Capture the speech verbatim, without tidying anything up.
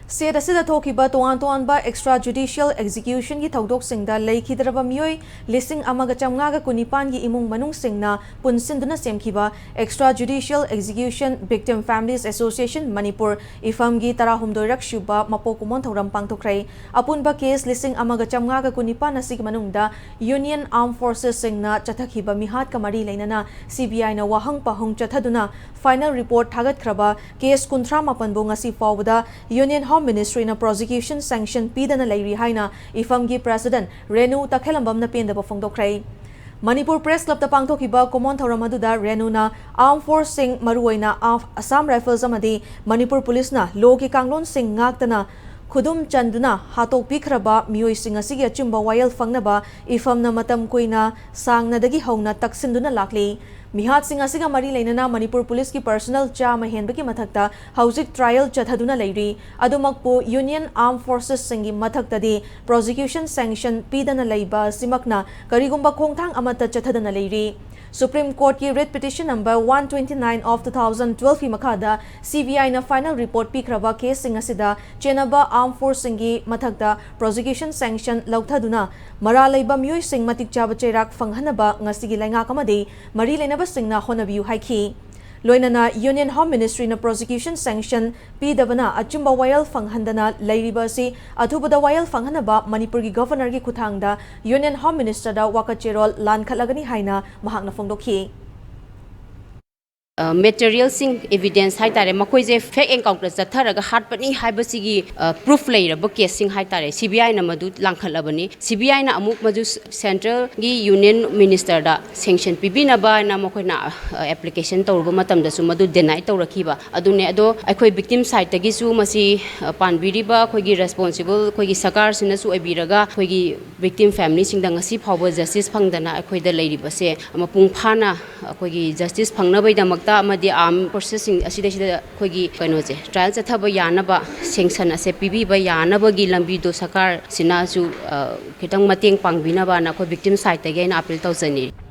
State ꯑꯁꯤꯗ ꯊꯣꯛꯈꯤꯕ ꯇꯣꯉꯥꯟ ꯇꯣꯉꯥꯟꯕ extra judicial executionꯒꯤ ꯊꯧꯗꯣꯛꯁꯤꯡꯗ ꯂꯩꯈꯤꯗ꯭ꯔꯕ ꯃꯤꯑꯣꯏ ꯂꯤꯁꯤꯡ ꯑꯃꯒ ꯆꯥꯝꯃꯉꯥꯒ ꯀꯨꯟꯅꯤꯄꯥꯟꯒꯤ ꯏꯃꯨꯡ ꯃꯅꯨꯡꯁꯤꯡꯅ ꯄꯨꯟꯁꯤꯟꯗꯨꯅ ꯁꯦꯝꯈꯤꯕ Extra Judicial Execution Victim Families Association Manipur, ꯏꯐꯝꯒꯤ ꯇꯔꯥꯍꯨꯝꯗꯣꯏꯔꯛ ꯁꯨꯕ ꯃꯄꯣꯛ ꯀꯨꯝꯑꯣꯟ ꯊꯧꯔꯝ ꯄꯥꯡꯊꯣꯛꯈ꯭ꯔꯦ꯫ ꯑꯄꯨꯟꯕ case ꯂꯤꯁꯤꯡ ꯑꯃꯒ ꯆꯥꯝꯃꯉꯥꯒ ꯀꯨꯟꯅꯤꯄꯥꯟ ꯑꯁꯤꯒꯤ ꯃꯅꯨꯡꯗ Union Armed Forcesꯁꯤꯡꯅ ꯆꯠꯊꯈꯤꯕ ꯃꯤꯍꯥꯠꯀ ꯃꯔꯤ ꯂꯩꯅꯅ CBIꯅ ꯋꯥꯍꯪ ꯄꯥꯎꯍꯪ ꯆꯠꯊꯗꯨꯅ final report ꯊꯥꯒꯠꯈ꯭ꯔꯕ case ꯀꯨꯟꯊ꯭ꯔꯥ ꯃꯥꯄꯟꯕꯨ ꯉꯁꯤ ꯐꯥꯎꯕꯗ Union Home Ministryꯅ prosecution sanction ꯄꯤꯗꯅ ꯂꯩꯔꯤ ꯍꯥꯏꯅ ꯏꯐꯝꯒꯤ President ꯔꯦꯅꯨ ꯇꯈꯦꯂꯝꯕꯝꯅ ꯄꯦꯟꯗꯕ ꯐꯣꯡꯗꯣꯛꯈ꯭ꯔꯦ꯫ ꯃꯅꯤꯄꯨꯔ Press Clubꯇ ꯄꯥꯡꯊꯣꯛꯈꯤꯕ ꯀꯨꯝꯑꯣꯟ ꯊꯧꯔꯝ ꯑꯗꯨꯗ ꯔꯦꯅꯨꯅ Armed Forceꯁꯤꯡ, ꯃꯔꯨꯑꯣꯏꯅ ꯑꯥ-, Assam Rifles ꯑꯃꯗꯤ ꯃꯅꯤꯄꯨꯔ Policeꯅ lawꯒꯤ ꯀꯥꯡꯂꯣꯟꯁꯤꯡ ꯉꯥꯛꯇꯅ ꯈꯨꯗꯨꯝ ꯆꯟꯗꯨꯅ ꯍꯥꯠꯇꯣꯛꯄꯤꯈ꯭ꯔꯕ ꯃꯤꯑꯣꯏꯁꯤꯡ ꯑꯁꯤꯒꯤ ꯑꯆꯨꯝꯕ ꯋꯥꯌꯦꯜ ꯐꯪꯅꯕ ꯏꯐꯝꯅ ꯃꯇꯝ ꯀꯨꯏꯅ ꯁꯥꯡꯅꯗꯒꯤ ꯍꯧꯅ ꯇꯛꯁꯤꯟꯗꯨꯅ ꯂꯥꯛꯂꯤ꯫ ꯃꯤꯍꯥꯠꯁꯤꯡ ꯑꯁꯤꯒ ꯃꯔꯤ ꯂꯩꯅꯅ ꯃꯅꯤꯄꯨꯔ Policeꯀꯤ personnel ꯆꯥꯝꯃ ꯍꯦꯟꯕꯒꯤ ꯃꯊꯛꯇ ꯍꯧꯖꯤꯛ trial ꯆꯠꯊꯗꯨꯅ ꯂꯩꯔꯤ꯫ ꯑꯗꯨꯃꯛꯄꯨ Union Armed Forcesꯁꯤꯡꯒꯤ ꯃꯊꯛꯇꯗꯤ prosecution sanction ꯄꯤꯗꯅ ꯂꯩꯕ ꯑꯁꯤꯃꯛꯅ ꯀꯔꯤꯒꯨꯝꯕ ꯈꯣꯡꯊꯥꯡ ꯑꯃꯠꯇ ꯆꯠꯊꯗꯅ ꯂꯩꯔꯤ꯫ Supreme Courtꯀꯤ writ petition number one twenty-nine of two thousand twelveꯀꯤ ꯃꯈꯥꯗ CBIꯅ final report ꯄꯤꯈ꯭ꯔꯕ caseꯁꯤꯡ ꯑꯁꯤꯗ ꯆꯦꯟꯅꯕ Armed Forceꯁꯤꯡꯒꯤ ꯃꯊꯛꯇ prosecution sanction ꯂꯧꯊꯗꯨꯅ ꯃꯔꯥꯜ ꯂꯩꯕ ꯃꯤꯑꯣꯏꯁꯤꯡ ꯃꯇꯤꯛ ꯆꯥꯕ ꯆꯩꯔꯥꯛ ꯐꯪꯍꯟꯅꯕ ꯉꯁꯤꯒꯤ ꯂꯩꯉꯥꯛ ꯑꯃꯗꯤ ꯃꯔꯤ ꯂꯩꯅꯕꯁꯤꯡꯅ ꯍꯣꯠꯅꯕꯤꯌꯨ ꯍꯥꯏꯈꯤ꯫ ꯂꯣꯏꯅꯅ Union Home Ministryꯅ prosecution sanction ꯄꯤꯗꯕꯅ ꯑꯆꯨꯝꯕ ꯋꯥꯌꯦꯜ ꯐꯪꯍꯟꯗꯅ ꯂꯩꯔꯤꯕ ꯑꯁꯤ ꯑꯊꯨꯕꯗ ꯋꯥꯌꯦꯜ ꯐꯪꯍꯟꯅꯕ ꯃꯅꯤꯄꯨꯔꯒꯤ Governorꯒꯤ ꯈꯨꯠꯊꯥꯡꯗ Union Home Ministerꯗ ꯋꯥꯀꯠ ꯆꯦꯔꯣꯜ ꯂꯥꯟꯈꯠꯂꯒꯅꯤ ꯍꯥꯏꯅ ꯃꯍꯥꯛꯅ ꯐꯣꯡꯗꯣꯛꯈꯤ꯫ ꯑ, materialꯁꯤꯡ, evidence ꯍꯥꯏꯇꯥꯔꯦ, ꯃꯈꯣꯏꯁꯦ fake encounter ꯆꯠꯊꯔꯒ ꯍꯥꯠꯄꯅꯤ ꯍꯥꯏꯕꯁꯤꯒꯤ, ꯑ, proof ꯂꯩꯔꯕ caseꯁꯤꯡ ꯍꯥꯏꯇꯥꯔꯦ, CBIꯅ ꯃꯗꯨ ꯂꯥꯡꯈꯠꯂꯕꯅꯤ꯫ CBIꯅ ꯑꯃꯨꯛ ꯃꯗꯨ centralꯒꯤ Union Ministerꯗ sanction ꯄꯤꯕꯤꯅꯕ ꯍꯥꯏꯅ ꯃꯈꯣꯏꯅ, ꯑ, application ꯇꯧꯔꯨꯕ ꯃꯇꯝꯗꯁꯨ ꯃꯗꯨ deny ꯇꯧꯔꯛꯈꯤꯕ ꯑꯗꯨꯅꯦ꯫ ꯑꯗꯣ ꯑꯩꯈꯣꯏ victim sideꯇꯒꯤꯁꯨ ꯃꯁꯤ, ꯑ, ꯄꯥꯟꯕꯤꯔꯤꯕ ꯑꯩꯈꯣꯏꯒꯤ responsible ꯑꯩꯈꯣꯏꯒꯤ ꯁꯔꯀꯥꯔꯁꯤꯅꯁꯨ ꯑꯣꯏꯕꯤꯔꯒ ꯑꯩꯈꯣꯏꯒꯤ victim familyꯁꯤꯡꯗ ꯉꯁꯤ ꯐꯥꯎꯕ justice ꯐꯪꯗꯅ ꯑꯩꯈꯣꯏꯗ ꯂꯩꯔꯤꯕꯁꯦ ꯃꯄꯨꯡ ꯐꯥꯅ ꯑꯩꯈꯣꯏꯒꯤ justice ꯐꯪꯅꯕꯒꯤꯗꯃꯛꯇ ꯑꯃꯗꯤ armed forcesꯁꯤꯡ ꯑꯁꯤꯗꯩꯁꯤꯗ ꯑꯩꯈꯣꯏꯒꯤ ꯀꯩꯅꯣꯁꯦ, trial ꯆꯠꯊꯕ ꯌꯥꯅꯕ sanction ꯑꯁꯦ ꯄꯤꯕꯤꯕ ꯌꯥꯅꯕꯒꯤ ꯂꯝꯕꯤꯗꯣ ꯁꯔꯀꯥꯔꯁꯤꯅꯁꯨ, ꯑ, ꯈꯤꯇꯪ ꯃꯇꯦꯡ ꯄꯥꯡꯕꯤꯅꯕꯅ ꯑꯩꯈꯣꯏ victim sideꯇꯒꯤ ꯑꯩꯅ appeal ꯇꯧꯖꯅꯤꯡꯏ꯫